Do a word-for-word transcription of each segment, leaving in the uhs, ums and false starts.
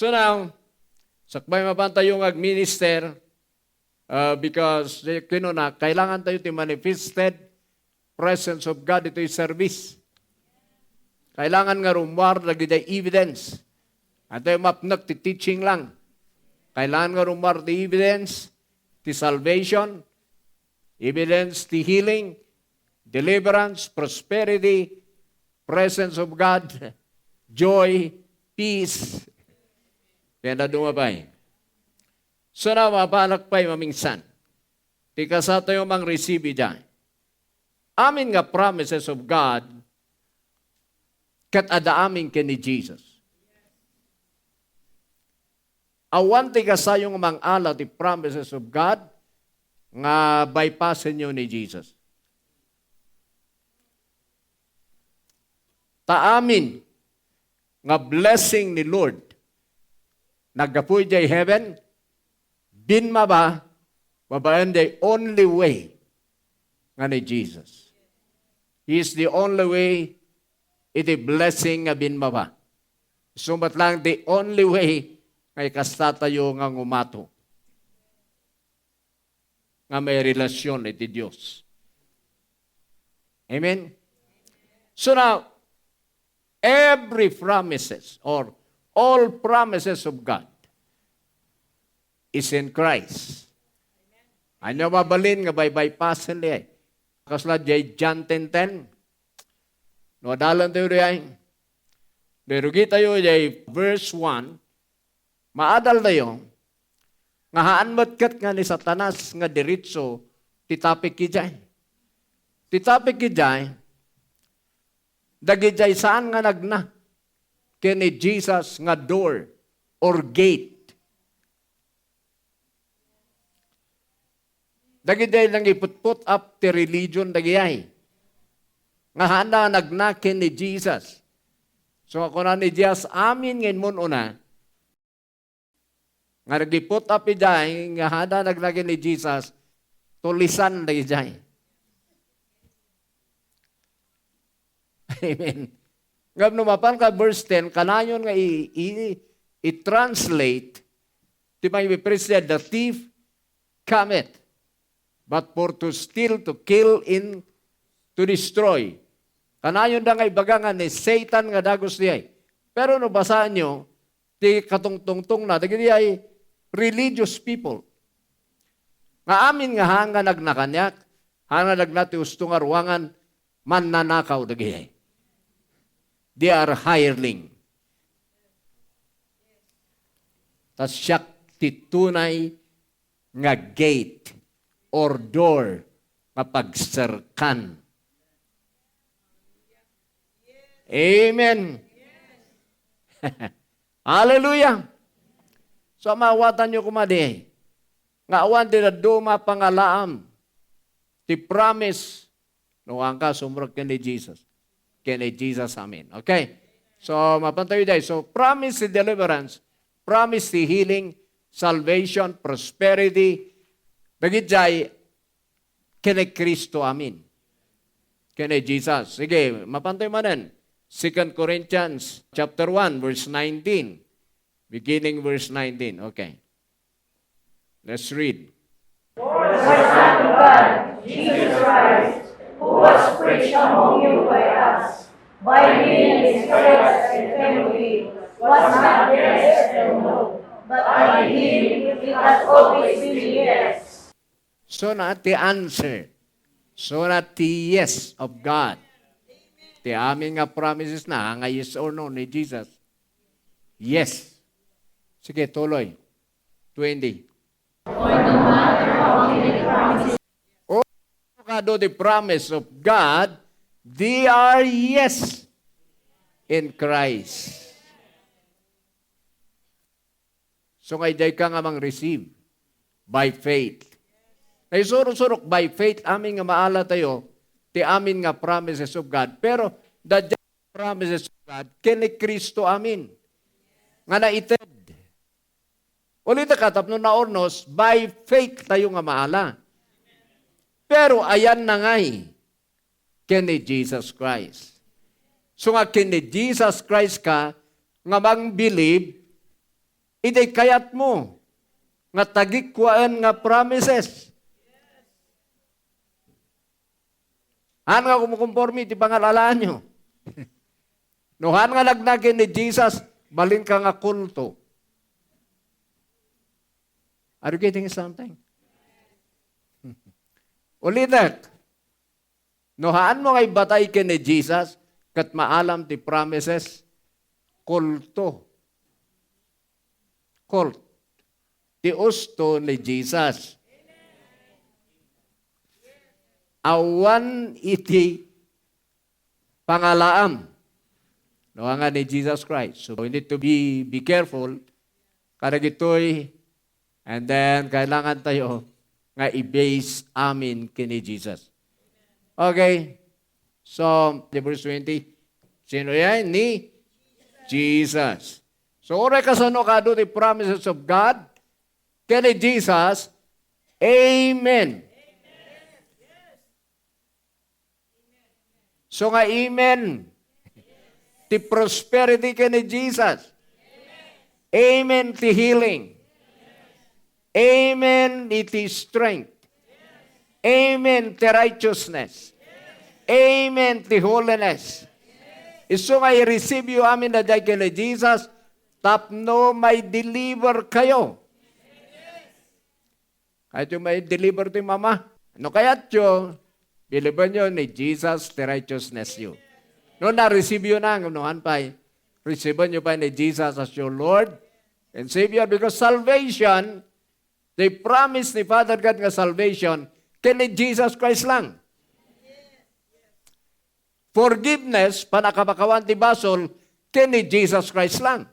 So now, sakbay mapan tayo nga agminister, uh, because, eh, kinuna, kailangan tayo ti manifested presence of God itoy service. Kailangan nga rummuar dagiti evidence. Atoy mapnek ti teaching lang. Kailangan nga rummuar ti evidence, ti salvation, evidence ti healing, deliverance, prosperity, presence of God, joy, peace. Kaya naduma pay. So na, mapanak pay mamingsan. Ti kasatayo mang receive ida. Amin nga promises of God, ket adda amin ken ni Jesus. Awan ti kasayo nga mangala ti promises of God nga bypassenyo ni Jesus. Ta amin nga blessing ni Lord naggapu idiay heaven, binmaba babaen the only way nga ni Jesus. He is the only way iti blessing nga binmaba. Isu met lang the only way nga ikastatayo nga ngumato nga may relasyon iti Dios. Amen? So now, every promises or all promises of God is in Christ. Ania mabalin nga bypassen diay? Kasla diay John ten ten. No, adalan tayo diay. Diay rugi tayo diay verse one. Maadal tayo nga haan met ket nga ni Satanas nga diretso ti topic idiay. Ti topic idiay, dagidiay saan nga nagna ken ni Jesus nga door or gate. Dagidiay nangiput-put up ti religion dagidiay. Nga haanda nagna ken ni Jesus. So, kuna ni Jesus, amin nga immun-una, nga nagiput up idiay, nga haanda nagna ken ni Jesus, tulisan dagidiay. Amen. Ngem no mapan ka verse ten, kanayon nga i-, i-, i-translate ti maipipreach, "The thief cometh, but for to steal, to kill, and to destroy." Kanayon da nga ibaga nga ni Satan nga dagus diay. Pero no basaenyo, ti katungtungtongna, dagiti ay religious people. Nga amin nga haan nga nagna kaniak, haan nga nagna ti usto nga ruangan, mannanakaw dagiti. They are hireling. Ta siak ti tunay nga gate or door nga pagserkan. Amen. Hallelujah. So, maawatanyo koma di nga awan ti dadduma pangalaam ti promise no angka sumrek ken ni Jesus. Ken ni Jesus, amen. Okay? So, mapan tayo diay. So, promise ti deliverance, promise ti healing, salvation, prosperity, dagiti ken ni Cristo, amen. Ken ni Jesus. Sige, mapan tayo manen. Second Corinthians chapter one, verse nineteen. Beginning verse nineteen. Okay. Let's read. For the Son of God, Jesus Christ, who was preached among you by us, by many in spirits and trembling, was not yes and no, but by him it has always been yes. So na ti answer. So na ti yes of God. Ti amin nga promises na, nga yes or no ni Jesus. Yes. Sige, tuloy. Twenty. Or kado the promise of God, they are yes in Christ. So nga, idiay ka nga mang-receive by faith. Naisuro-surok by faith, amin nga maala tayo, ti amin nga promises of God. Pero, the promises of God, ken ni Cristo amin. Nga naited. Ulit ka, tapno naurnos, by faith tayo nga maala. Pero ayan na ngay, ken ni Jesus Christ. So nga ken ni Jesus Christ ka, nga mang-believe, Idiay kayatmo nga tagikkuaen nga promises. Haan nga kumukonforme iti pangalalaanyo. No haan nga nagna ken ni Jesus, balinka nga kulto. Are you getting something? Ulitek, no haanmo nga ibatay ken ni Jesus, ket maalam ti promises, kulto. Cult. Ti usto ni Jesus. Awan iti pangalaam. No, nga ni Jesus Christ. So, we need to be, be careful kadagitoy, and then kailangan tayo nga i-base amin ken ni Jesus. Okay? So, the verse twenty, sino yan? Ni Jesus. So, uray kasano kadu ti promises of God ken ni Jesus, amen. So nga amen ti prosperity ken ni Jesus. Amen ti healing. Amen iti strength. Amen ti righteousness. Amen ti holiness. Isu nga i-receive yo amin daydiay ken ni Jesus tapno may deliver kayo. Kayatyo may deliver ti mama? No kayatyo, bilibennyo ni Jesus ti righteousness yo. No na-receive yo na, no haan pay, receive-enyo pay ni Jesus as your Lord and Savior, because salvation, the promise ni Father God nga salvation, ken ni Jesus Christ lang. Forgiveness, panakabakawan ti basol, ken ni Jesus Christ lang.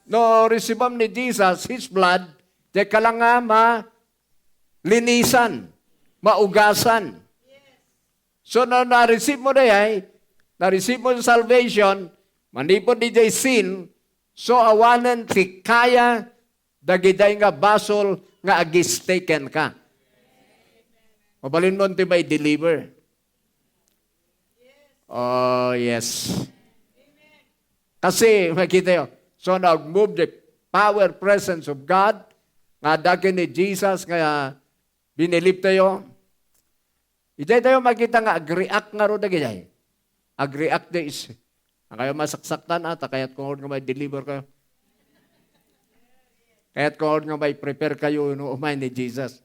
No receive-am ni Jesus, His blood, diay ka lang nga malinisan, maugasan. So, no na-receive mo dayay, na-receive mo yung salvation, manipud idiay sin, so awanen ti kaya dagidiay nga basol nga agistay kenka. Mabalinmo ti may deliver. Oh, yes. Kasi, makita yo, so nag-move the power, presence of God, nga dagiti ni Jesus nga binilib tayo. Idiay tayo makita nga ag-react ngarud dagidiay. Ag-react diay is, ang kayo masaksaktan, ah, ta kayat ko nga may deliver kayo. Kayat ko nga may prepare kayo, no, umay ni Jesus.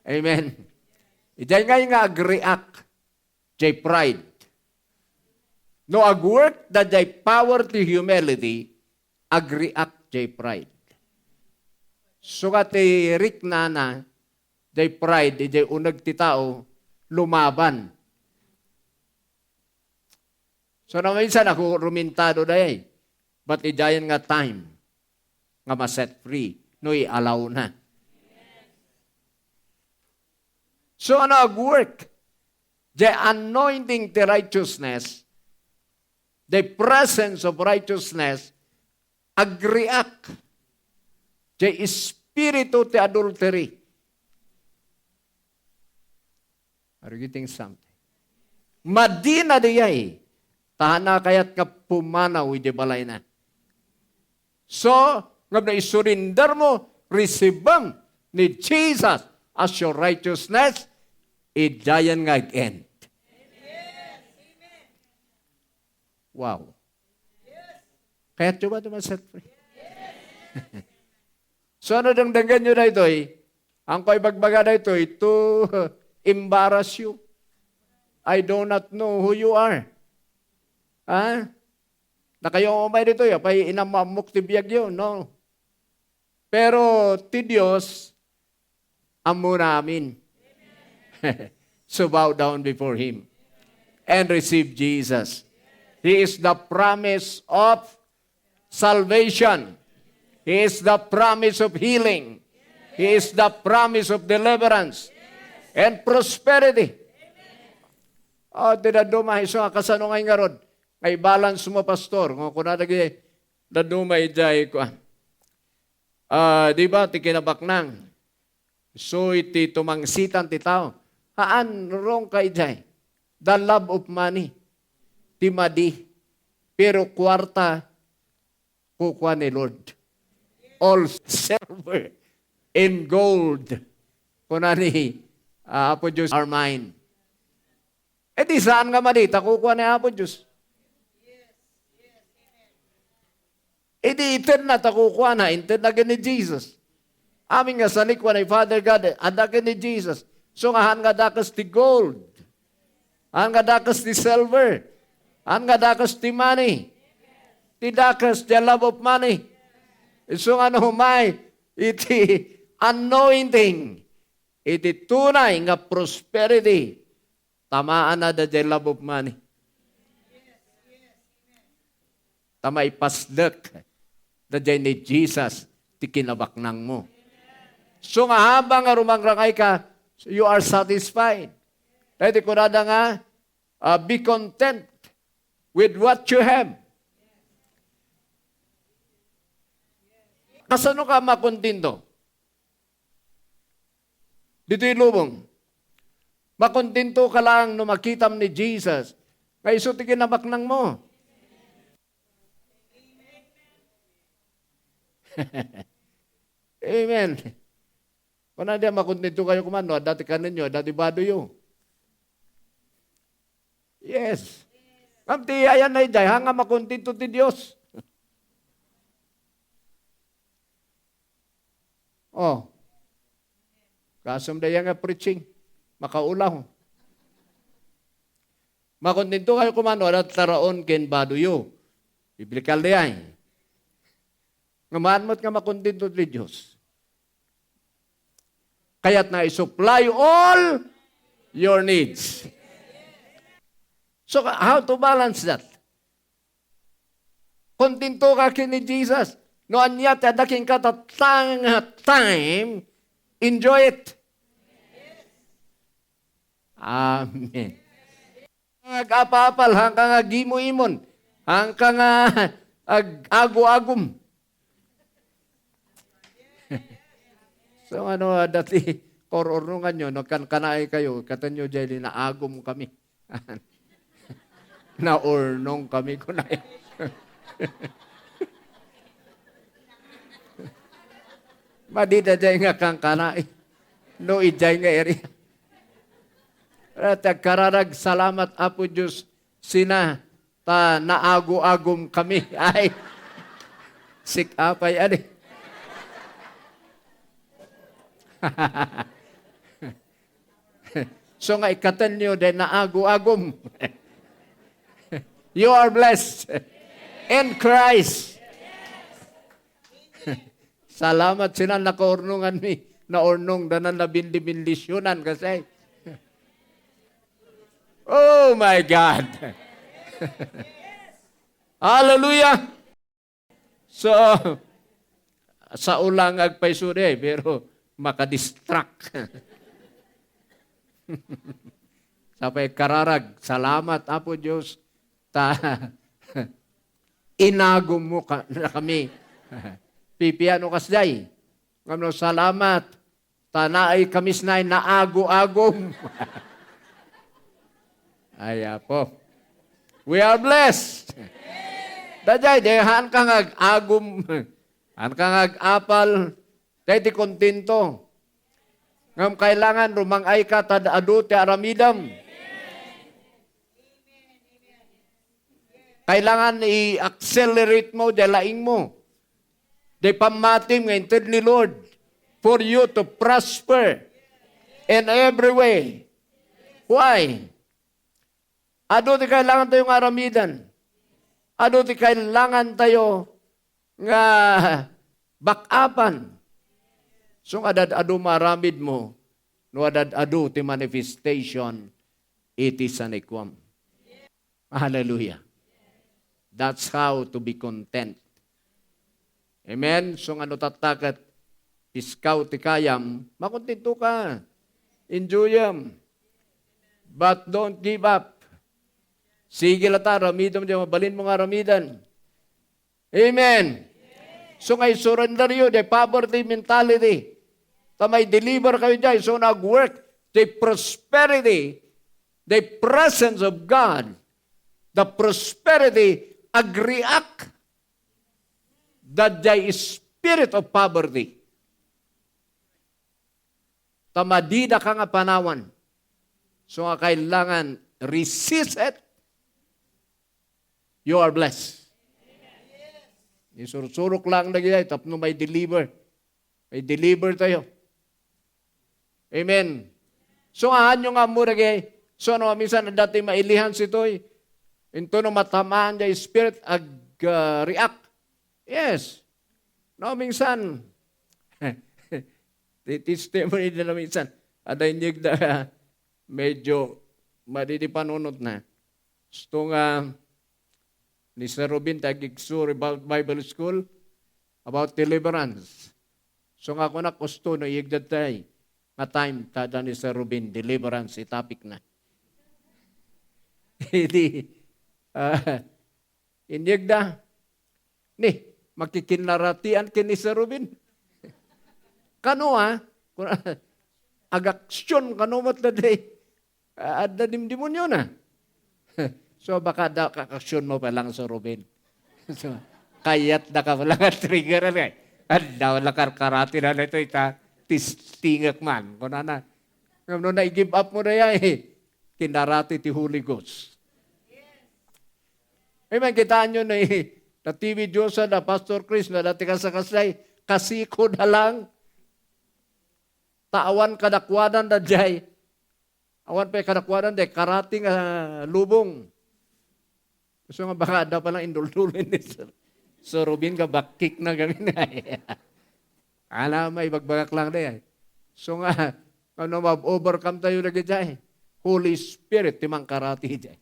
Amen. Idiay ngay nga ag-react, jay pride. No ag-work daydiay power ti humility, ag-react jay pride. Sukat ti riknana, jay pride, jay uneg ti tao, lumaban. So, no, minsan ako rumintado dayay. But idiayen nga time nga ma-set free no i-allow na. So, ano ag-work? The anointing ti righteousness, the presence of righteousness, ag-react. The espiritu ti adultery. Are you getting something? Madina dayay. Ta haan kayat nga pumanaw iti balayna. So, ngem no isurrender mo, receive-am ni Jesus as your righteousness, idiayen nga ag-end. Wow. Kayatyo ba ti ma-set free? So, ano dengdenggenyo daytoy? Ang ko ibagbaga daytoy to embarrass you. I do not know who you are. Ha? Nakayo umay ditoy, apay inam-ammok ti biagyo, no? Pero ti Dios, ammo na amin. So bow down before Him and receive Jesus. He is the promise of salvation. He is the promise of healing. He is the promise of deliverance and prosperity. Oh, ti dadduma, isu nga kasano nga ngarud? Nga i-balance mo, pastor. Nga kuna dagi, dadduma idiay, kuan. Ah, di ba, ti kinabaknang? So, iti tumangsitan ti tao. Haan, wrong ka idiay. The love of money. Ti madi. Pero kuarta, kukua ni Lord. all silver and gold, kuna ni, ah, Apo Dios, are mine. E di saan nga madi ta kukua ni Apo Dios. Idi itedna ta kukuana, intedna ken ni Jesus. Amin nga sanikua ni Father God, adda ken ni Jesus. So nga haan nga dakes ti gold. Haan nga dakes ti silver. Haan nga dakes ti money. Ti dakes, the love of money. Isu nga no umay iti anointing, iti tunay nga prosperity, tamaanna daydiay love of money. Ta maipasdek daydiay ni Jesus ti kinabaknangmo. So nga habang nga rumangrangay ka, you are satisfied. Daydi kunada nga, ah, be content with what you have. Kasano ka makontento? Ditoy lubong. Makontento ka lang no makitam ni Jesus nga isu ti kinabaknangmo. Amen. Kuna dia, makontento kayo kuman no adda ti kanenyo, adda ti badoyo. Yes. Ngem ti ayan na idiay, haan nga makontento ti Dios. Oh. Kasum da iya nga preaching. Makaulaw. Makontento kayo kuman no adda taraon ken badoyo. Biblical diay. Nga maan met nga makontento ti Dios. Kayatna i-supply all your needs. So, how to balance that? Kontento ka ken ni Jesus. No ania ti adda kenka ta time, enjoy it. Amen. Ag-apapal, haan ka nga agimo-imon. Haan ka nga ag-ago-agom. So, ano, adda ti kaur-urnonganyo, no, kankanaay kayo, katenyo diay, naagom kami. Naurnong kami, kunay. Madi daydiay nga kankanaay. No, idiay nga area. Ket agkararag, salamat, Apo Dios, sina, ta naago-agom kami. Ay, sik-a pay, adi. So nga ikatenyo, daydiay naago-agom. You are blessed in Christ. Salamat, sina nakaurnonganmi. Naurnong, danan nabindi-, bendisionan kasi. Oh my God. Hallelujah. So, sao lang agpayso diay, pero makadistract. Sapay kararag, salamat, Apo Dios, ta inagom mo ka, na kami. Pipiano kasdiay? Ngem no, salamat, ta naay kamisnay naago-agom. Ay, Apo. We are blessed. Daydiay, daydiay, haan ka nga ag-agom. Haan ka nga ag-apal. Daydiay ti kontento. Ngem kailangan rumang-ay ka ta adu ti aramidem. Kailangan i-accelerate mo, daydiay laing mo. Daydiay pammatim nga inted ni Lord for you to prosper in every way. Why? Adu ti kailangan tayo nga aramiden. Adu ti kailangan tayo nga bak-apan. So, nga ad-adu maaramid mo, no ad-adu ti manifestation iti sanikuam. Hallelujah. That's how to be content. Amen? So, nga no tatta ket piskaw ti kayam, makontento ka. Enjoyem. But don't give up. Sige latta, aramidem diay mabalin mo nga aramiden. Amen. So nga isurrender yo diay poverty mentality. Ta maideliver kayo diay. So nag-work the prosperity, the presence of God, the prosperity, ag-react. Daydiay is spirit of poverty. Ta madidaka nga panawan. So nga kailangan, resist it, you are blessed. Isursurok lang dagiti tapno may deliver. May deliver tayo. Amen. So, ahanyo nga ammo dagiti, so, no, minsan, dati mailihan sitoy, into no matamaan the spirit, ag, ah, react. Yes. No, minsan, ti testimony na minsan, ada inyeg da, medyo madidi panunot na. Gusto nga, ni Sir Robin, tagigsuri about Bible School, about deliverance. So nga kunak, gusto no, iyegda tay, nga time, tada ni Sir Robin, deliverance, itapik na. Hindi, ah, inyegda, ni, makikinaratian ken ni Sir Robin. Kano, ah? Kun-, agaksyon, kano met da day. Ah, adda dimdemoniona. So, baka adda kakaksyonmo pa lang, Sir Robin. So, kayatda ka pala nga trigger, ano, eh. Adda wala karkarati na nito, ita, testingek man. Kunana, ngem no nai-give up mo na yan, eh. Kinarati ti Holy Ghost. Amen. Kitaan nyo na, eh, na T V Dios na Pastor Chris na dati kasakasay, kasiko da lang. Ta awan kadakuanan da jay. Awan pay kadakuanan, de, karati nga lubong. So nga baka adda pa lang induldulin ni Sir, Sir Robin nga bakkik na gamin. Ala, maibagbagak lang, de. So nga, ano, ma-overcome tayo lagi jay. Holy Spirit, ti mangkarati jay.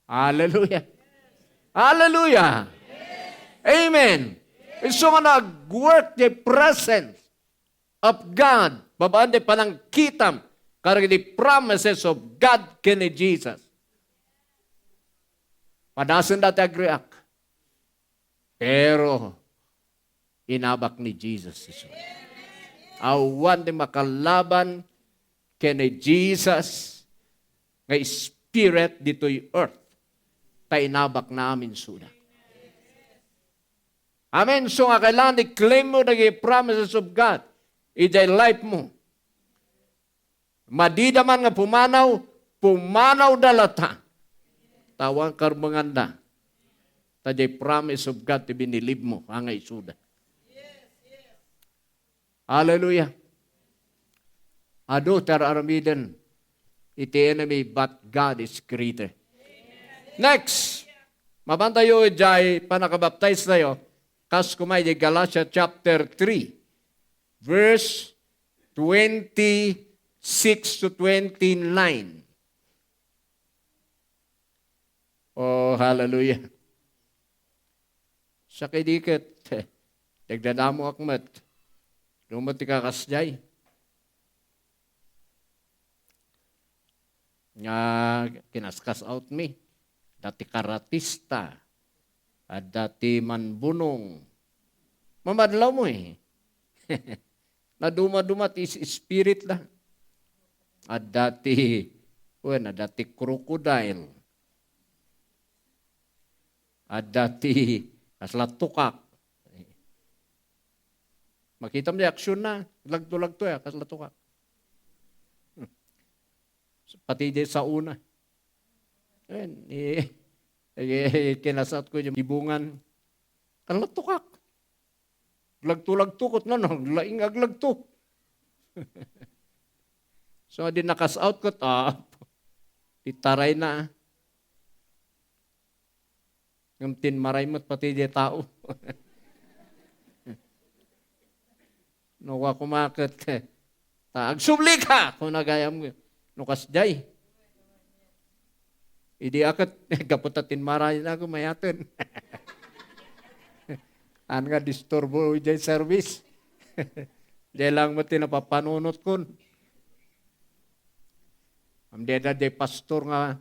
Hallelujah. Hallelujah. Amen. So nga nag-work the presence of God, babaan ti panangkitam kadagiti promises of God ken ni Jesus. Padasen dati agreak. Pero inabak ni Jesus isu. Awan ti makalaban ken ni Jesus nga spirit ditoy earth. Ta inabak na amin suda. Amen. So nga kailangan i-claim mo dagiti promises of God idiay life mo. Madida man nga pumanaw, pumanaw da latta. Tawan karmenganda. Ta jay promise of God ti binilib mo, nga isuda. Hallelujah. Adu ti ar-aramiden iti enemy, but God is greater. Next, mapantayo idiay panakabaptize tayo, kas kuma idiay Galatia chapter three, verse twenty-six to twenty-nine. Oh, hallelujah. Sakay di ket, nagdadamoak met. Dumo ti kakasdiay. Nga kinaskas out mi. Dati karatista. Adda ti manbunong. Mamadlaw mo eh. Naduma-duma ti is-, spirit la. Adda ti, wen, adda ti crocodile. Adda ti kasla tukak. Makitam di aksyon na. Lagto-lagto ya, kasla tukak. Pati di sa una. Ayan, eh, eh, kinasat ko yung ibungan. Kasla tukak. Lagto-lagto ket no, no, laing aglagto. So, di nakas out ket, ah, itaray na. Ngem tinmaray met pati di tao. No, wa kumaket, ta agsubli ka, kuna gayam, no, kasdiay. Idi aket, gapu ta tinmaray na ako, mayaten. An nga disturbo jay service. Jay lang met ti napapanunotkon. Am, deda jay pastor nga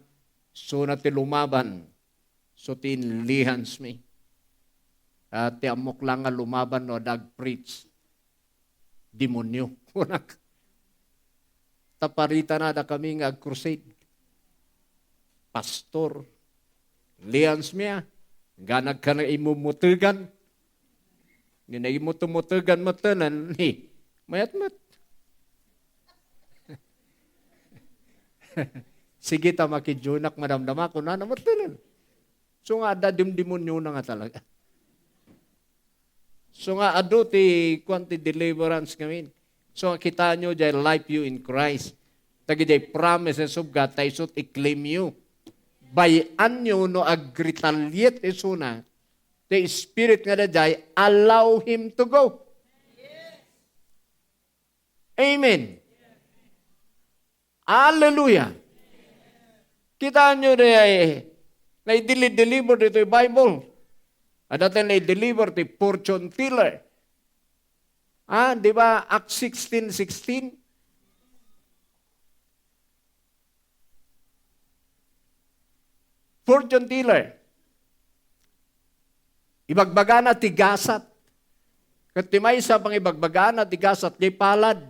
suna ti lumaban. So, ti inlihans mi. Ah, ti ammok lang nga lumaban no, dag preach. Demonyo. Kunak. Taparita na da kami nga ag-crusade. Pastor. Lians mi, ah. Ganag ka na imumutugan. Nga naimutumutugan met tenen, ni, mayat met. Sige ta makijunak, madamdama, kunana met tenen. So nga, adda dimdemoniona nga talaga. So nga, adu ti, kuan ti deliverance ngamin. So nga, kitaenyo, jay life you in Christ. Dagiti promises of God, ta isu ti claim you. Bay-anyo no ag-retaliate isuna, ti spirit nga daydiay, allow him to go. Amen. Hallelujah. Kitaenyo daydiay, naidili-deliver ditoy Bible. Adda ti naideliver ti fortune teller. Ah, di ba, Acts sixteen sixteen? Fortune teller. Ibagbagana ti gasat. Ket ti maysa pangibagbagana ti gasat, jay palad.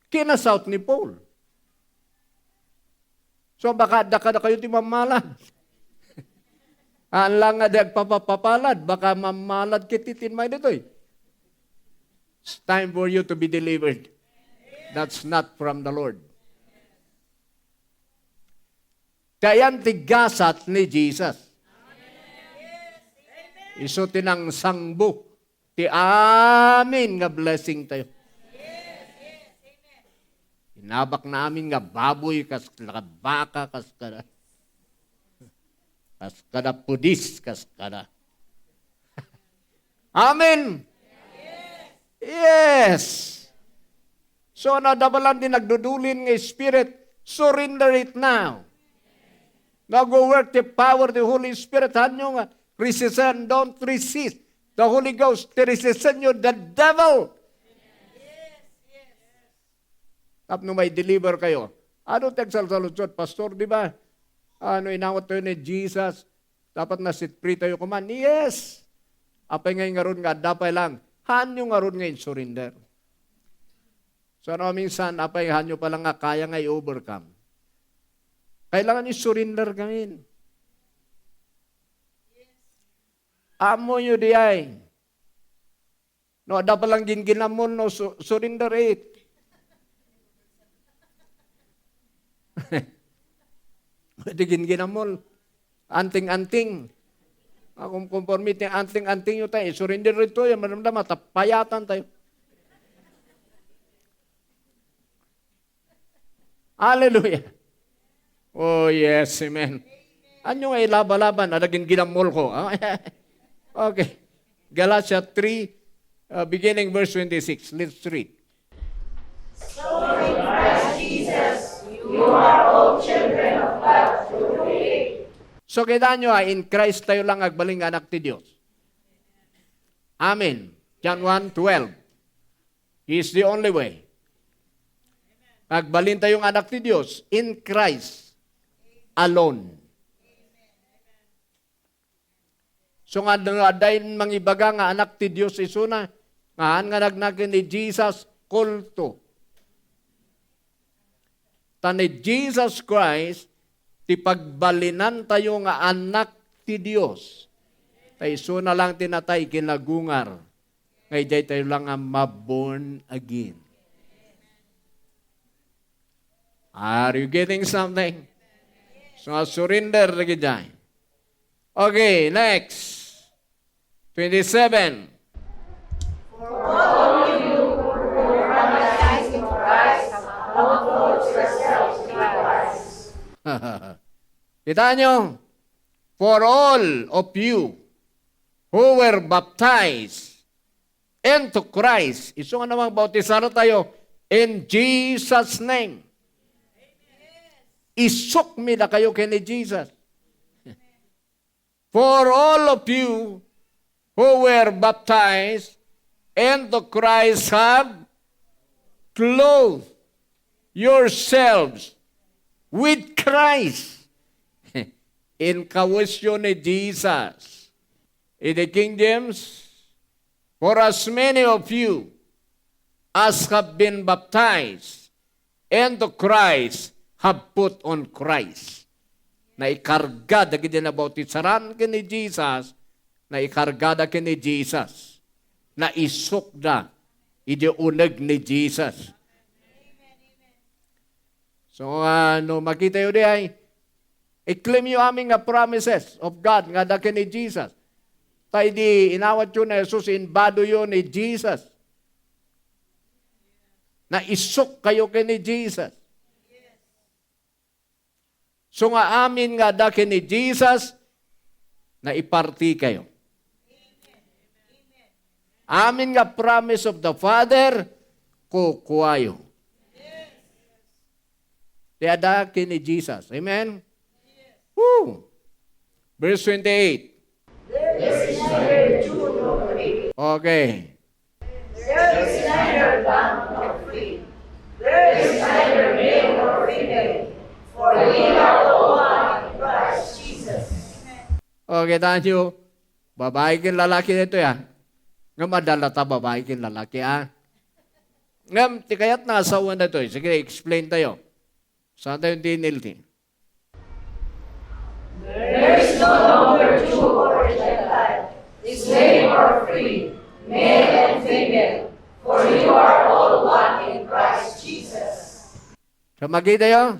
Kinasawt ni Paul. So, baka adda kadakayo ti mammalad. Haan lang nga di agpapapalad, baka mammalad ket ti tinmay ditoy. It's time for you to be delivered. That's not from the Lord. Kayan ti gasat ni Jesus. Isu ti nangsangbo ti amin nga blessing tayo. Inabakna amin nga baboy, kas kada baka, kas kada, kas kada pudis, kas kada. Amen. Yes. So, no adda pay lang ti nagdudulin nga spirit, surrender it now. Nag-work the power of the Holy Spirit. Hanyo nga, resist and don't resist the Holy Ghost. Ti resist-enyo, the devil. Tapno may deliver kayo. Ano ti agsalsaludsod, Pastor, di ba? Ano, inawat tayo ni Jesus, dapat na set free tayo kuman. Yes! Apay ngay ngarud nga adda pay lang? Hanyo ngarud nga in-surrender. So, ano, minsan, apay hanyo pa lang nga kaya nga i-overcome. Kailangan i-surrender ngamin. Ammoyo di ay. No, adda pay lang gingginamol, no, su-, surrender it. Di gingginamol. Anting-anting. Akum-, kumporme ti anting-antingyo tayo, surrender ito, yan, madamdama, tapayatan tayo. Hallelujah. Oh, yes, amen. Anyo nga ilabalaban? Ada gingginamol ko. Ah, okay. Galatia three, uh, beginning verse twenty-six. Let's read. So in Christ Jesus, you are all children of God through faith. So, kita nyo, ah, in Christ tayo lang agbalin nga anak ti Dios. Amen. John one twelve. He is the only way. Agbalin tayo nga anak ti Dios in Christ alone. So nga, no adda mangibaga nga anak ti Dios isuna, nga haan nga nagnaken ni Jesus, kulto. Ta ni Jesus Christ, ti pagbalinantayo nga anak ti Dios. Ta isuna lang ti natay kinagungar. Nga idiay tayo lang nga ma-born again. Are you getting something? So, surrender na gid ay. Okay, next. Twenty-seven. For all of you who were baptized in Christ have clothed yourselves with Christ. Kita nyo? For all of you who were baptized into Christ. Isu nga namang bautisar tayo in Jesus' name. Isukmi dakayo ken ni Jesus. For all of you who were baptized into Christ have clothed yourselves with Christ. Inkawesyo ni Jesus. In the King James, for as many of you as have been baptized into Christ have put on Christ. Naikarga dagiti nabautisaran ken ni Jesus, naikargada ken ni Jesus. Naisukda idi uneg ni Jesus. So, ah, no makitayo diay, i-claim yo amin nga promises of God nga adda ken ni Jesus. Ta idi inawatyo ni Jesus, inbadoyo ni Jesus. Naisukkayo ken ni Jesus. So nga amin nga adda ken ni Jesus, naipartikayo. Amin nga promise of the Father, kukuayo. Ti adda ken ni Jesus. Amen? Woo! Verse twenty-eight. There is neither Jew nor Greek. Okay. There is neither bond nor free. There is neither male nor female. For ye are all one in Christ Jesus. Okay, tayo. Babae ken lalaki daytoy, ah. Ngem adda latta babae ken lalaki, ah. Ngem, ti kayat na asawan daytoy. Sige, explain tayo. Saan tayo dinilti? There is no longer Jew or Gentile, slave or free, male and female, for you are all one in Christ Jesus. Sa magida ya,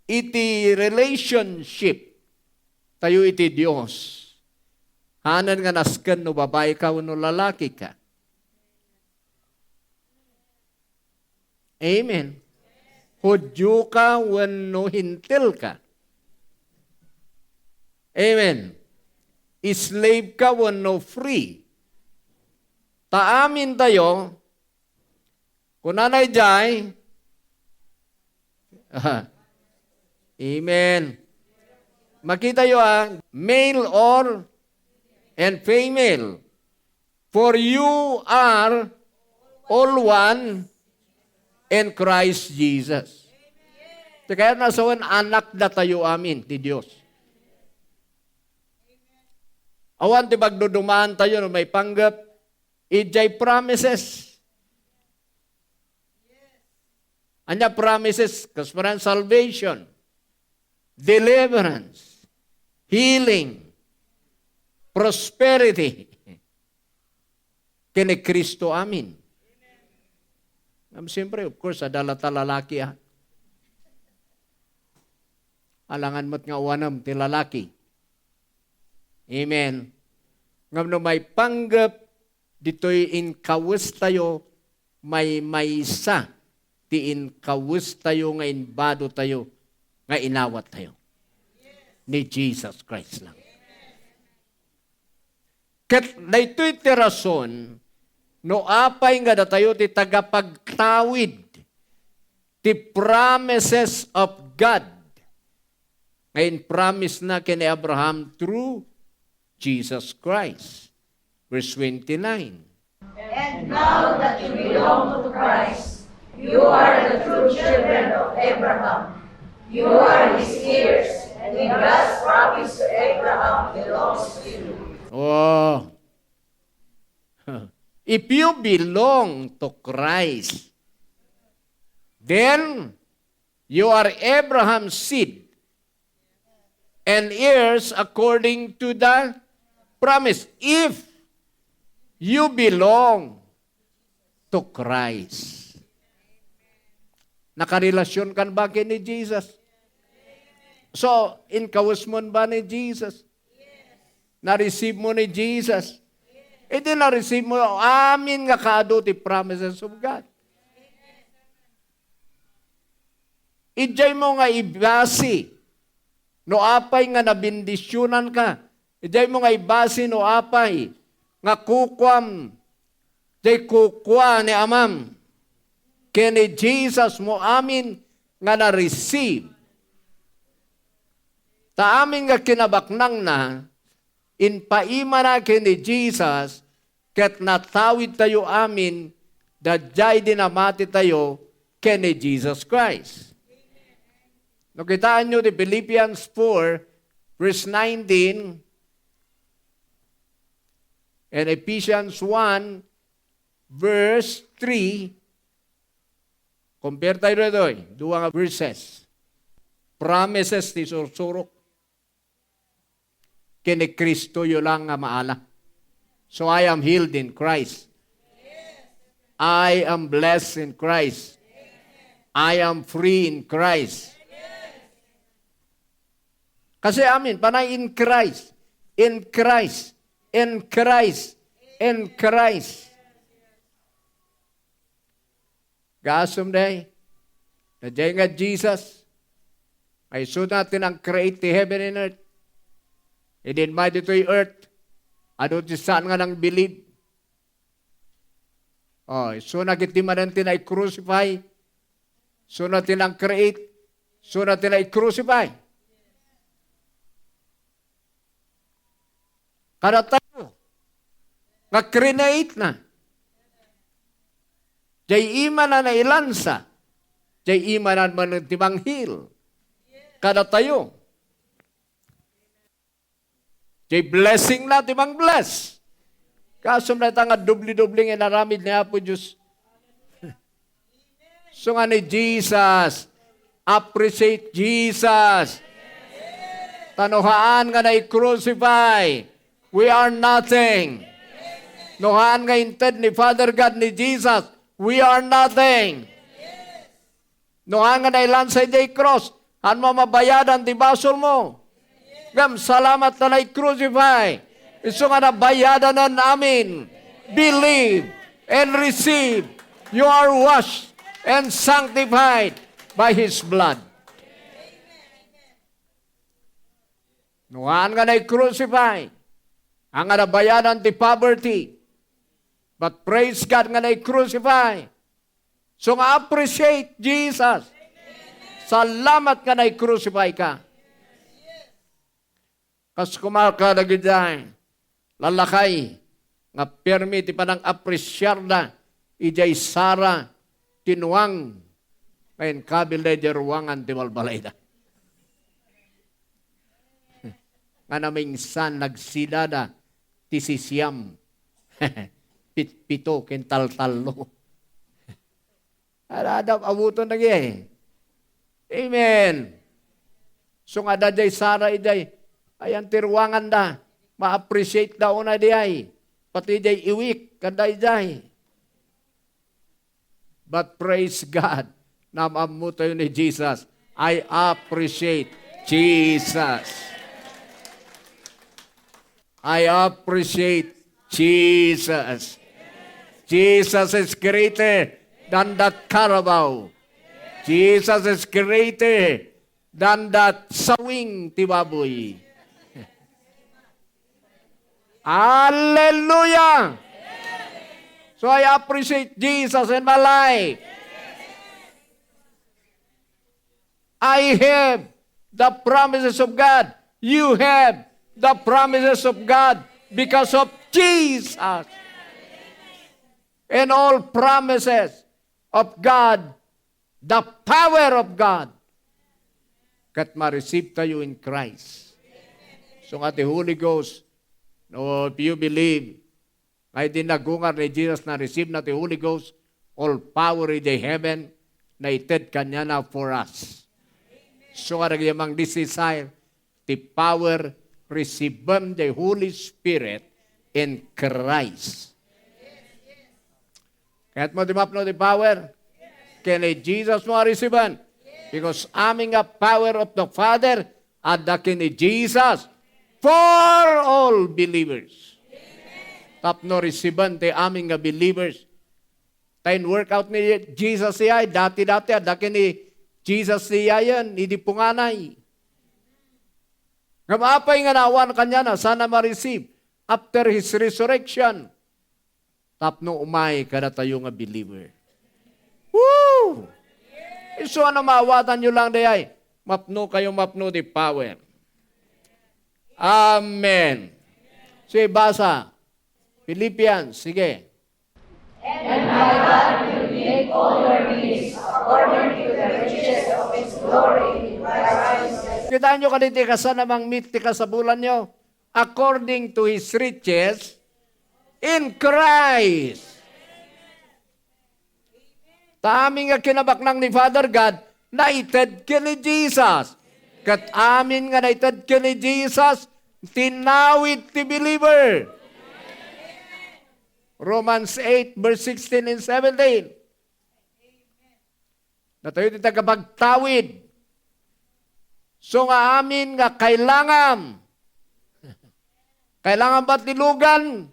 iti relationship tayo iti Dios, hanan nga nasken no babae ka wenno lalaki ka. Amen. Judio ka wenno Hentil ka. Amen. Slave ka wenno free. Ta amin tayo, kunana idiay, amen. Makita yo, ah, male or and female. For you are all one in Christ Jesus. Ti kayat na sawen, anak datayo amin ti Dios. Awan ti pagdudumaan tayo no maipanggep, idiay promises. Ania promises? Kasparan salvation, deliverance, healing, prosperity. Ken ni Cristo amin. Ngem siyempre, of course, adda latta lalaki, ah. Alangan met nga awanem ti lalaki. Amen. Ngem no maipanggep, ditoy inkawestayo, maymaysa ti inkawestayo nga inbadotayo, nga inawattayo ni Jesus Christ lang. Ket daytoy ti rason no apay nga datayo ti tagapagtawid ti promises of God nga impromise na ken ni Abraham through Jesus Christ. Verse twenty-nine. And now that you belong to Christ, you are the true children of Abraham. You are his heirs, and God's promise to Abraham belongs to you. Oh. If you belong to Christ, then you are Abraham's seed and heirs according to the promise. If you belong to Christ. Nakarelasyon ka ba ken ni Jesus? So, inkawes mo ba ni Jesus? Na-receive mo ni Jesus? Iti na-receive mo, amin nga kaadu ti promises of God. Idiay mo nga ibasi no apay nga nabendisyonanka. Idiay mo nga ibasi no apay nga kukuam, diay kukua ni Amam. Ken ni Jesus mo amin nga na-receive. Ta amin nga kinabaknangna, impaimana ken ni Jesus, ket natawidtayo amin, daydiay dinamatitayo ken ni Jesus Christ. No, kitaenyo ti Philippians four, verse nineteen, and Ephesians one, verse three, compare tayo ditoy, dua nga verses. promises ti sursurok. Ken ni Cristo yo lang nga maala. So I am healed in Christ. I am blessed in Christ. I am free in Christ. Kasi amin, panay in Christ, in Christ, in Christ, in Christ. Gasum day, na jay nga Jesus, ay suna ti nang-create ti heaven and earth. Idin may ditoy earth, adu ti saan nga nang-believe. Oh, suna kiti manen ti nai-crucify, suna ti nang-create, suna ti nai-crucify. Kadatayo, nga create na. Jay imanan a ilansa, jay imanan man ti manghil. Kadatayo. Jay blessing na ti mang-bless. Kasum na ita nga doble-doble nga inaramid ni Apo Diyos. So nga ni Jesus, appreciate Jesus. Ta no haan nga nai-crucify, we are nothing. No haan nga inted ni Father God ni Jesus, we are nothing. No haan nga nailansa idiay cross, haan mo mabayadan ti basolmo. Ngem salamat ta nai-crucify. Isu nga nabayadanan amin. Believe and receive. You are washed and sanctified by His blood. No haan nga nai-crucify, haan nga nabayadan ti poverty. But praise God nga nai-crucify. So nga appreciate Jesus. Salamat nga nai-crucify ka. Kas kumarka dagidiay lalakay nga permi ti panang-apresiarda idiay sara ti nuang nga inkabilda idiay ruangan ti balbalayda. Nga namingsan nagsidada ti sisiam. Pitpito ken taltallo. Adda abuton dagiti. Amen. So nga adda jay sara idiay, ayan ti ruanganda, ma-appreciate da unay diay. Pati jay iwik, adda idiay. But praise God, naam-ammo tayo ni Jesus. I appreciate Jesus. I appreciate Jesus. Jesus is greater than that carabao. Jesus is greater than that sawing ti baboy. Hallelujah! So I appreciate Jesus in my life. I have the promises of God. You have the promises of God because of Jesus. And all promises of God, the power of God, ket ma-receive tayo in Christ. So nga ti Holy Ghost, no, if you believe, nga idi nagungar ni Jesus, na-receive na ti Holy Ghost, all power in the heaven, naited kaniana for us. So nga dagiti mangdisisay ti power, receive the Holy Spirit in Christ. Kayatmo ti mapno ti power? Ken ni Jesus mo a receive-en. Because amin nga power of the Father, adda ken ni Jesus for all believers. Tapno receive-en ti amin nga believers. Ta in-work out ni Jesus idiay, dati-dati, adda ken ni Jesus idiayen, idi punganay. Ngem apay nga naawan kaniana, saan a ma-receive after His resurrection? Tapno umay kadatayo nga believer. Woo! Isu a maawatanyo lang dayay, mapno kayo, mapno ti power. Amen. So, ibasa. Philippians, sige. And my God will meet all your needs according to the riches of His glory in Christ Jesus. Kitaenyo kadagiti kasano a mang-meet ti kasapulanyo? According to His riches in Christ. Ta amin nga kinabaknang ni Father God, naited ken ni Jesus. Ket amin nga naited ken ni Jesus, tinawid ti believer. Romans eight, verse sixteen and seventeen. Datayo ti tagapagtawid. So nga amin nga kailangan, kailangan ba ti lugan?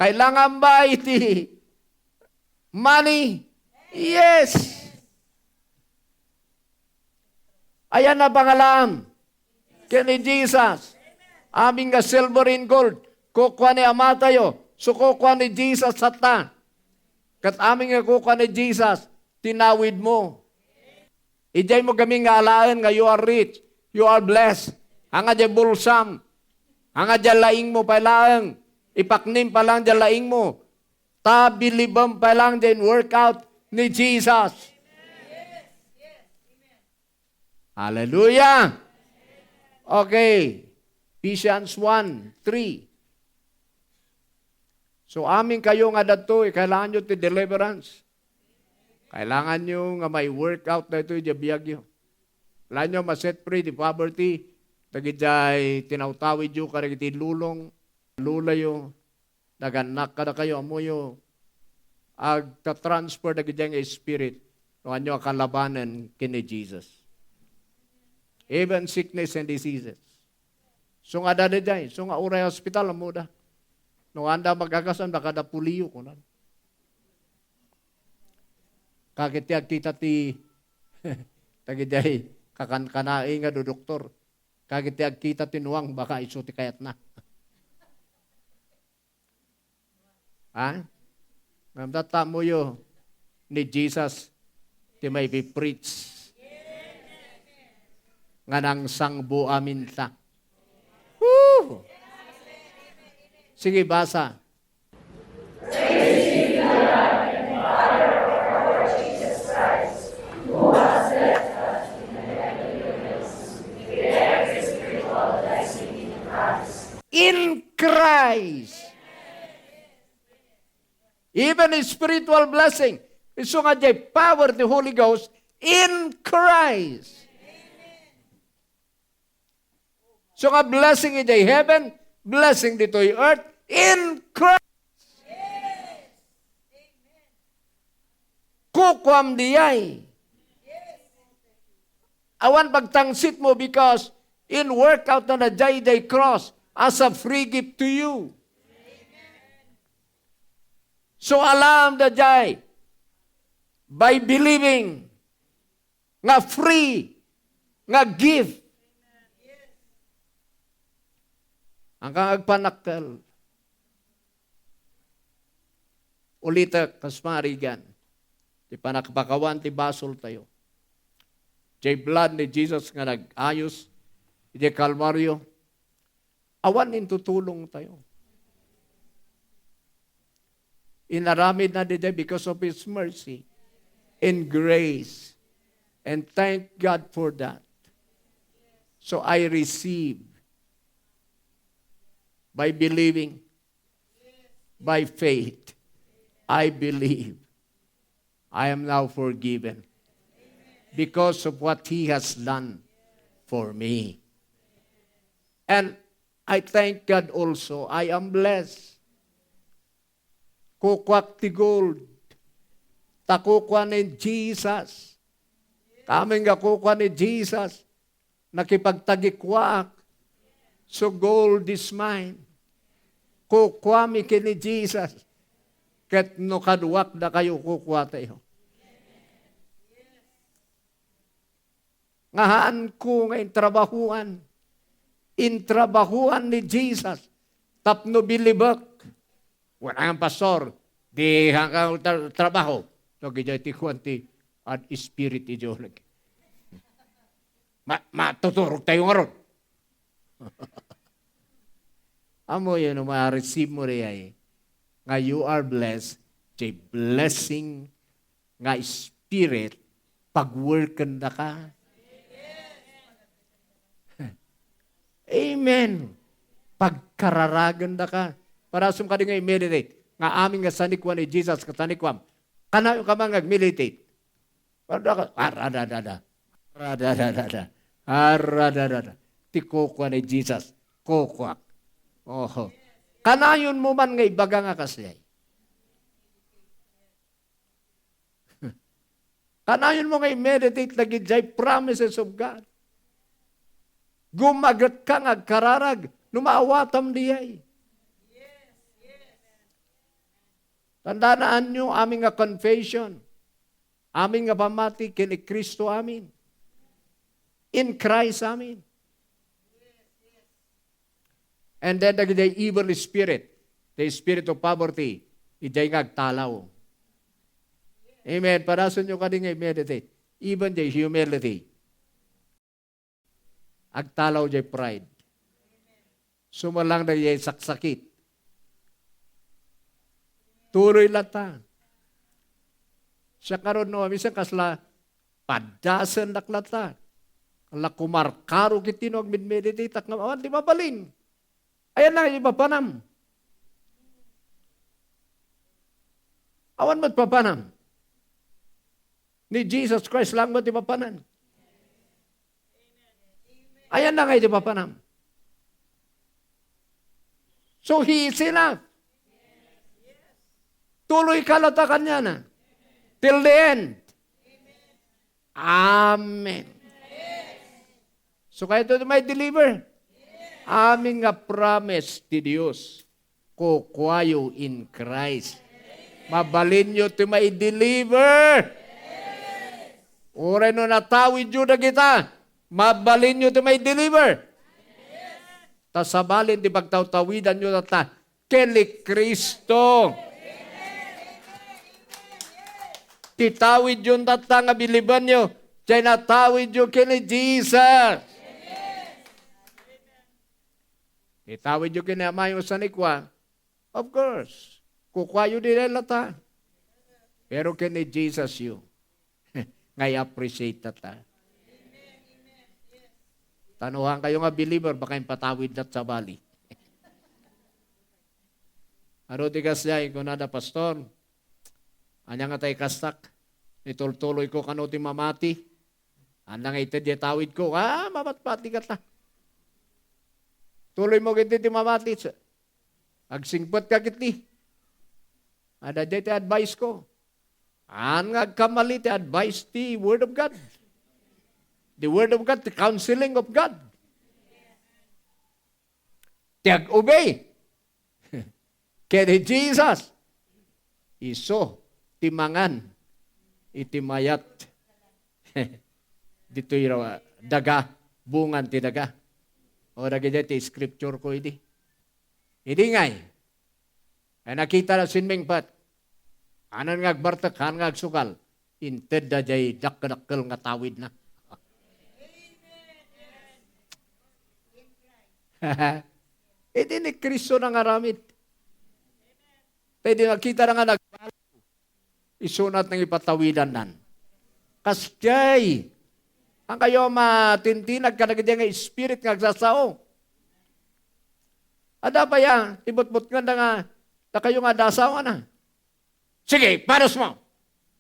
Kailangan ba iti money? Yes. Ayan a pangalaam ken ni Jesus. Amin nga silver and gold, kukua ni Amatayo, so kukua ni Jesus satta. Ket amin nga kukua ni Jesus, tinawid mo. Idiay mo gamin nga alaen nga you are rich, you are blessed. Anga diay bulsam, anga diay laing mo pay laeng, ipaknim pa lang diay laing mo. Ta bilibem pay lang diay workout ni Jesus. Hallelujah! Okay. Ephesians one three. So, amin kayo nga dadtoy, kailangan nyo ti deliverance. Kailangan nyo nga may workout na ito, diay biag yo. Kailangan nyo ma-set free ti poverty. Dagidiay tinawtawid yo, kadagiti lulong, lula yo. Nagannak kadakayo, ammoyo, agta-transfer dagiti nga spirit no ania a kalabanen ken ni Jesus. Even sickness and diseases. So nga adda diay, so nga uray hospital, ammoda. No anda mag-agasam, dakada polio, kunan. Kagiti agkita ti, tagidiay, kakankanai nga do doktor. Kagiti agkita ti nuang, baka isu ti kayatna. Ha? Ngem ta, ammoyo ni Jesus ti maipipreach nga nangsangbo aminta. Woo! Sige, basa. In Christ. Even a spiritual blessing. Isu nga diay power ti Holy Ghost in Christ. So nga blessing idiay heaven, blessing ditoy earth, in Christ. Kukuam diay. Awan pagtangsit mo because in workout na na diay, diay cross as a free gift to you. So, alam da diay by believing nga free, nga gift. Ang kang agpanakkel. Ulitek, kas marigan, ti panakpakawan ti basol tayo. Diay blood ni Jesus nga nag-ayos, diay Kalbaryo, awan intutulong tayo. Inaramid na diay because of His mercy and grace. And thank God for that. So I receive by believing, by faith. I believe. I am now forgiven because of what He has done for me. And I thank God also, I am blessed. Kukuak ti gold. Ta kukua ni Jesus. Kami nga kukua ni Jesus. Nakipagtagikuaak. So gold is mine. Kukuami ken ni Jesus. Ket no kaduak dakayo, kukuatayo. Nga haanko nga intrabahuan. Intrabahuan ni Jesus tapno bilibek. Wala nga pastor, di hanggang tra-, trabaho. No, gijay ti kuan ti ad spirit idiolog. Ma-, matuturog tayo ngaron. Amo yun, no ma-receive mo rin ay, nga you are blessed, the blessing nga spirit, pag-worken da ka. Amen. Pagkararagen da ka. Para sum kadi nga i-meditate. Nga amin nga sanikuan ni Jesus, kasanikwam. Kanayo ka man nga meditate. Para da ka, ah, da, da, da, da. Aradadada. Aradadada. Ti kukua ni Jesus. Kukuak. Oho. Kanayonmo man nga ibaga nga kasdiay. Kanayonmo nga i-meditate dagiti promises of God. Gumagetka nga agkararag no maawatam diay. Tandaan, amin nga confession, amin nga pammati ken ni Cristo, amin. In Christ, amin. And then dagiti evil spirit, the spirit of poverty, idiay nga agtalaw. Amen. Padasenyo kadi nga i-meditate. Even the humility. Agtalaw jay pride. Sumalang na jay saksakit. Tuloy latta. Siak ngarud no, minsan kasla paddasendak latta. Kasla kumarkaro ket no agmedmeditateak nga awan ti mabalin. Ayan lang iti papanam. Awan met papanam. Ni Jesus Christ lang met ti papanan. Ayan na nga iti papanam. So, He is enough. Tuloy ka latta kaniana. Till the end. Amen. So, kayo to may deliver. Amin nga promise ti Dios. Kukuayo in Christ. Mabalinyo ti maideliver. Uray no natawidyo dagita, mabalinyo ti maideliver. Ta sabalin ti pagtawtawidanyo tatta ken ni Cristo. Ti tawidyo tatta nga bilibanyo, jay natawidyo ken ni Jesus. Itawidyo ken ni Amayo sanikua, of course. Kukuayo di latta. Pero ken ni Jesus yu. Nga i-appreciate ta. Tanuhan kayo nga believer, baka impatawid na sabali. Aro ti kasdiay, kunada, Pastor, anya nga tay kastak? Itultuloy ko kano ti mamati? Anda nga ited di tawid ko? Ah, mamatpati ka ta. Tuloy mo giti ti mamati. Agsingpet ka giti. Ada di ti advice ko. An nga agkamali ti advice ti Word of God. The Word of God, the counseling of God. Ti ag-obey. Ken ni Jesus, isu ti mangan iti mayat. Ditoy ra-, daga, bungan ti daga. O, dagiti ti scripture ko idi. Idi ngay, ay nakita na sinmingpet. Anan nga agbartek, anan nga agsugal. Intedda jay dakdakkel nga tawidna. Idi ni Cristo nangaramid. Tay di nakita na nga nagbago. Isunat nang ipatawidannan. Kasjay. Ang kayo matintinag kadagiti nga spirit nga agsasao. Ada pa ya, ibutbutngan da nga, da kayo nga dasaw, ana. Sige, pares mo.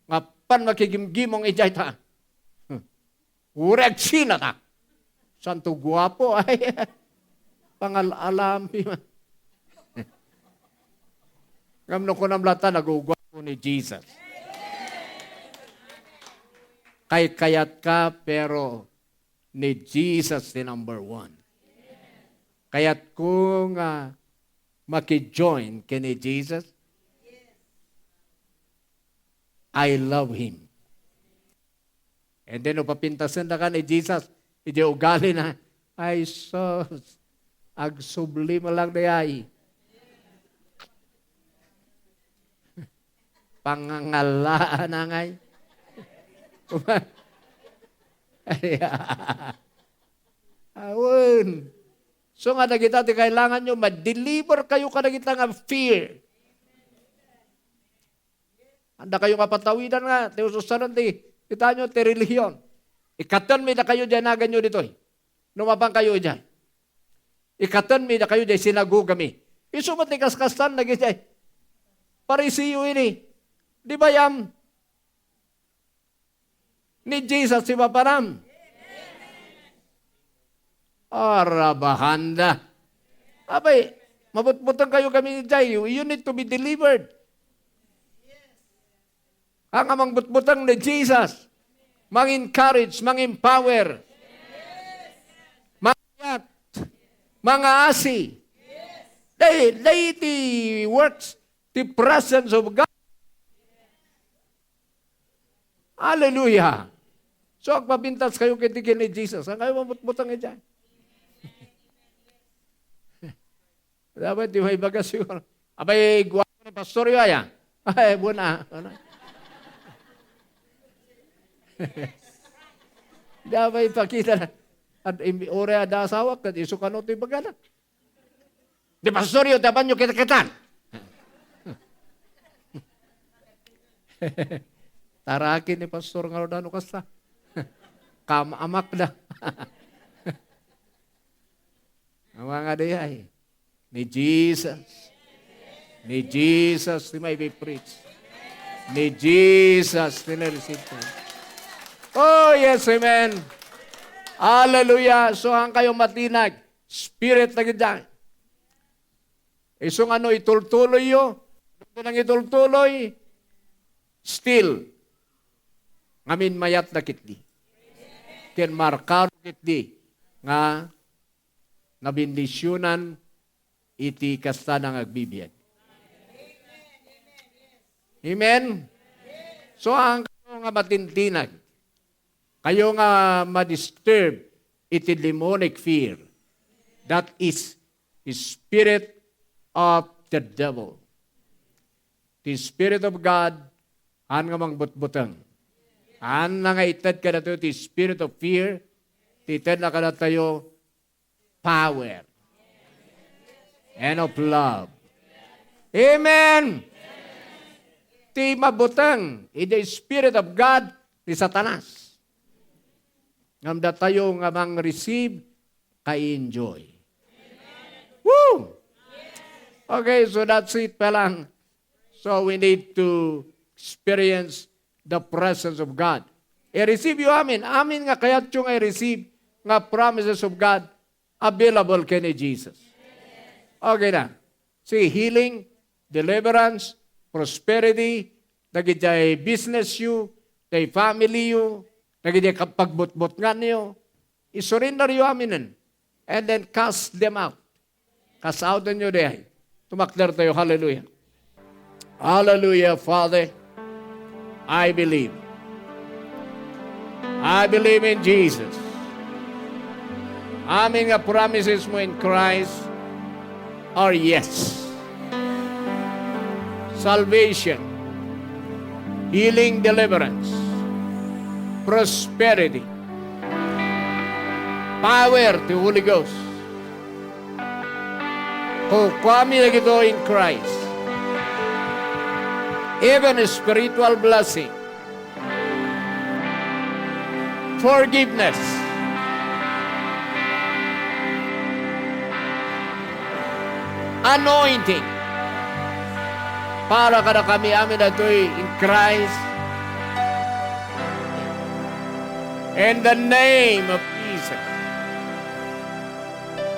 Nga pan makigimgimong ijay ta. Hmm. Uray agsina ta. Santo guapo, ay. Pangal-alam, pi-, ngam no kunam latta, naguguapo ni Jesus. Kay kayat ka, pero ni Jesus the number one. Kayat ko nga maki-join ken ni Jesus. I love Him. And then, no papintasen da ka ni Jesus, iti ugali na, ay sus, agsubli mo lang di ay. Pangangalaan na ngay. Awen. So nga dagita ti kailangan nyo, ma-deliver kayo kadagita nga fear. Anda kayo nga patawidan nga, ti ususanan ti, kita nyo, ti relihiyon. Ikatenmi da kayo diay naganyo ditoy. No mapan kayo idiay. Ikatenmi da kayo diay sinagogami. Isu met ti kaskastan, nagidiay. Pariseo ini. Di ba yan? Ni Jesus ti papanam. Arabahanda. Abay, mabutbuteng kayo kami ni Jai. You, you need to be delivered. Ang amang butbuteng ni Jesus. Mang-encourage, mang-empower. Mangyat, mangaasi. Dahil, dahil iti works, the presence of God. Hallelujah. So, agpapintas kayo ket ken ni Jesus. Saan kayo mabutbutang idiay? Dapat di may baga siguro. Abay, guwapo ni pastor yo, aya. Ay, buna. Ano? Dapat ipakita na. At im-, ore ada asawa, kat isu kano ti bagana. Di pastor yo, tapan yo kita-kitan. Taraki ni pastor nga rodano kasta. Kam-amak da. Awa nga di ay. Ni Jesus. Ni Jesus ti may preach. Ni Jesus ti receive. Oh, yes, amen. Hallelujah. So, ang kayo matinag. Spirit na gid. Isu nga no itultuloyyo, no nang itultuloy, still, ngamin mayat na kitdi. Ken markaro kitdi nga nabendisionan iti kasta nga agbibiag. Amen? So, ang kayo nga matintinag, kayo nga ma-disturb iti demonic fear, that is spirit of the devil. The Spirit of God, an nga mangbutbuteng. An nga ited kadatayo ti spirit of fear, ti ited na kadatayo power and of love. Amen. Ti mabuteng iti Spirit of God ni Satanas. Ngem datayo nga mang-receive, ka-enjoy. Woo! Okay, so that's it pa lang. So we need to experience the presence of God. I-receive you, amin. Amin nga kayatyo nga i-receive nga promises of God available ken ni Jesus. Okay na. See, healing, deliverance, prosperity, dagiti business you, dagiti family you, dagiti pagbutbutngan you, isurrender you aminen, and then cast them out. Cast out you, day. Tumakder tayo. Hallelujah. Hallelujah, Father. I believe. I believe in Jesus. Amin nga promises mo in Christ are yes. Salvation, healing, deliverance, prosperity, power ti Holy Ghost. Kukuami dagito in Christ. Even spiritual blessing. Forgiveness. Anointing. Para kadakami amin daytoy in Christ. In the name of Jesus.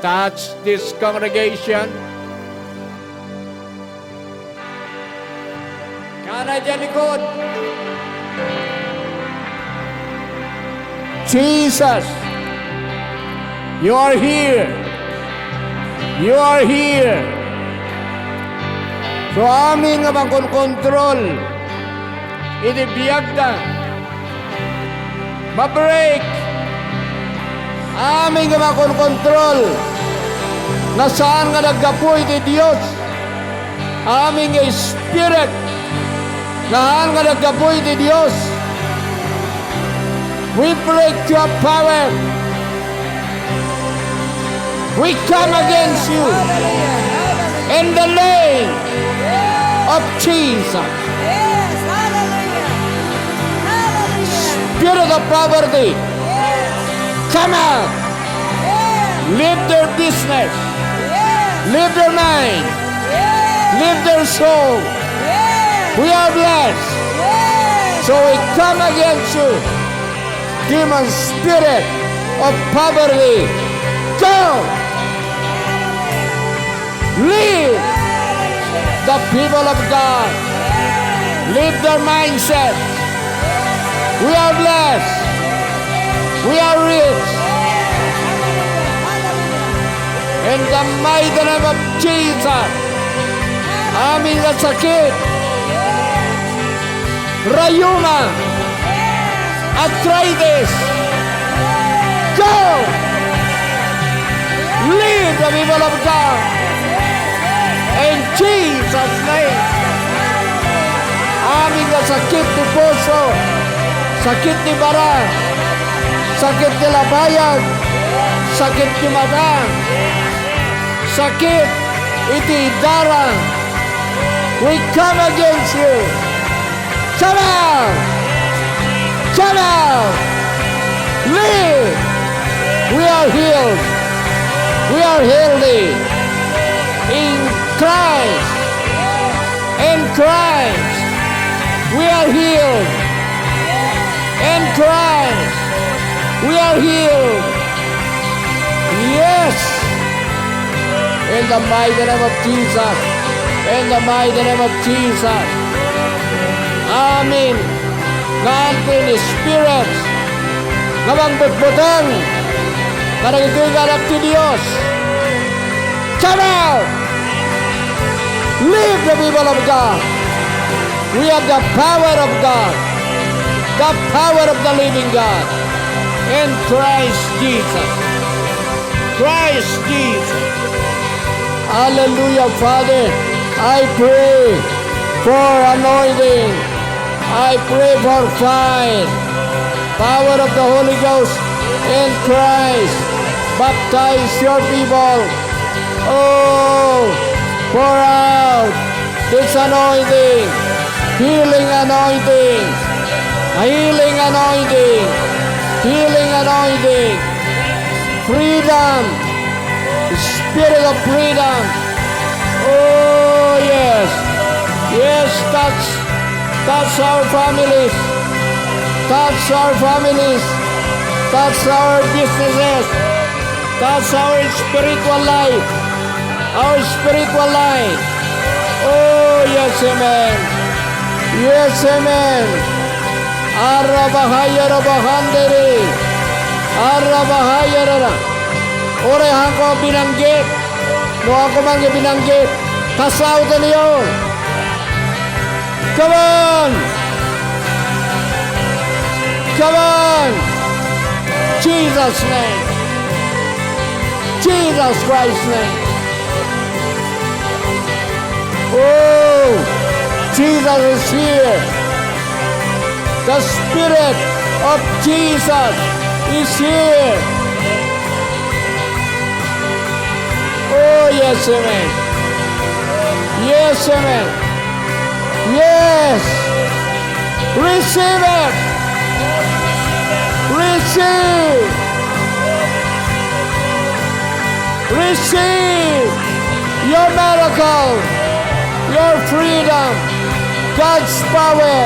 Touch this congregation. Kana dyan likod. Jesus, you are here. You are here. So, amin nga mangkonkontrol iti biagda. Ma-break. Amin nga makonkontrol nga saan nga naggapu iti Dios. Amin nga spirit nga saan nga naggapu iti Dios. We break your power. We come against you in the name of Jesus. Yes, hallelujah. Hallelujah. Spirit of poverty, yes, come out. Yes. Leave their business. Yes. Leave their mind. Yes. Leave their soul. Yes. We are blessed. Yes. So we come against you. Demon spirit of poverty, Go! Lead the people of God. Lead their mindset. We are blessed. We are rich. In the mighty name of Jesus. Amin nga sakit. Rayuma. Arthritis. Go! Lead the people of God. In Jesus' name. Amin nga sakit ti puso, sakit ti bara, sakit ti labayag, sakit ti mata, sakit iti dara. We come against you. Come out! Come out! Leave! We are healed. We are healthy. In Christ. In Christ. We are healed. In Christ. We are healed. Yes. In the mighty name of Jesus. In the mighty name of Jesus. Amen. Nga unclean spirits nga mangbutbuteng kadagitoy nga anak ti Dios. Come out! Leave the people of God. We have the power of God. The power of the living God. In Christ Jesus. Christ Jesus. Hallelujah, Father. I pray for anointing. I pray for fire. Power of the Holy Ghost in Christ. Baptize your people. Oh, pour out this anointing. Healing anointing. Healing anointing. Healing anointing. Freedom. Spirit of freedom. Oh, yes. Yes, touch, touch our families. Touch our families. Touch our businesses. Touch our spiritual life. Our spiritual life. Oh, yes, amen. Yes, amen. Arabahaya rabahandere. Arabahaya rara. Uray haanko a binanggit. No haanko man nga binanggit, kasaotenyo. Come on! Come on! Jesus' name. Jesus Christ's name. Oh, Jesus is here. The Spirit of Jesus is here. Oh, yes, amen. Yes, amen. Yes. Receive it. Receive. Receive your miracle, your freedom, God's power.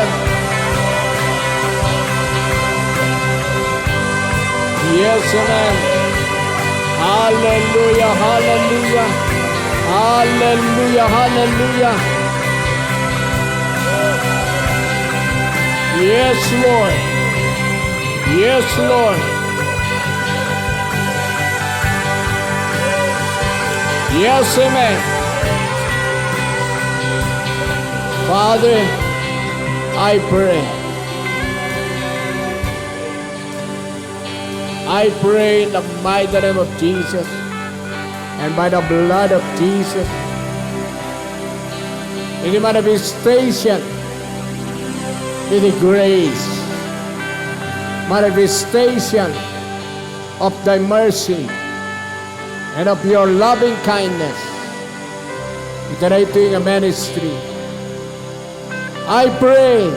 Yes, amen. Hallelujah, hallelujah. Hallelujah, hallelujah. Yes, Lord. Yes, Lord. Yes, amen. Father, I pray. I pray in the mighty name of Jesus and by the blood of Jesus, in the manifestation, in the grace, manifestation of thy mercy and of your loving kindness, iti daytoy nga ministry. I pray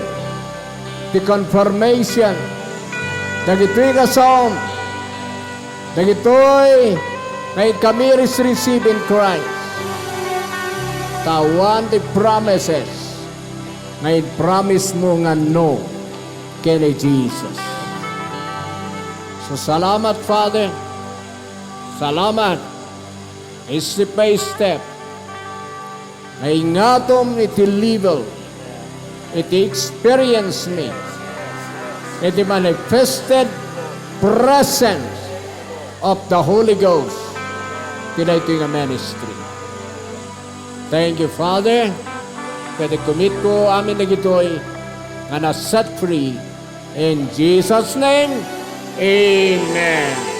the confirmation dagitoy nga song, dagitoy nga inkami ris-, receive in Christ. Ta awan ti promises nga impromise mo nga no ken ni Jesus. So, salamat, Father. Salamat. Step by step. Naingatom iti level, iti experience mi, iti manifested presence of the Holy Ghost ti daytoy nga ministry. Thank you, Father. Ket i-commit ko amin dagitoy nga na-set free. In Jesus' name, amen.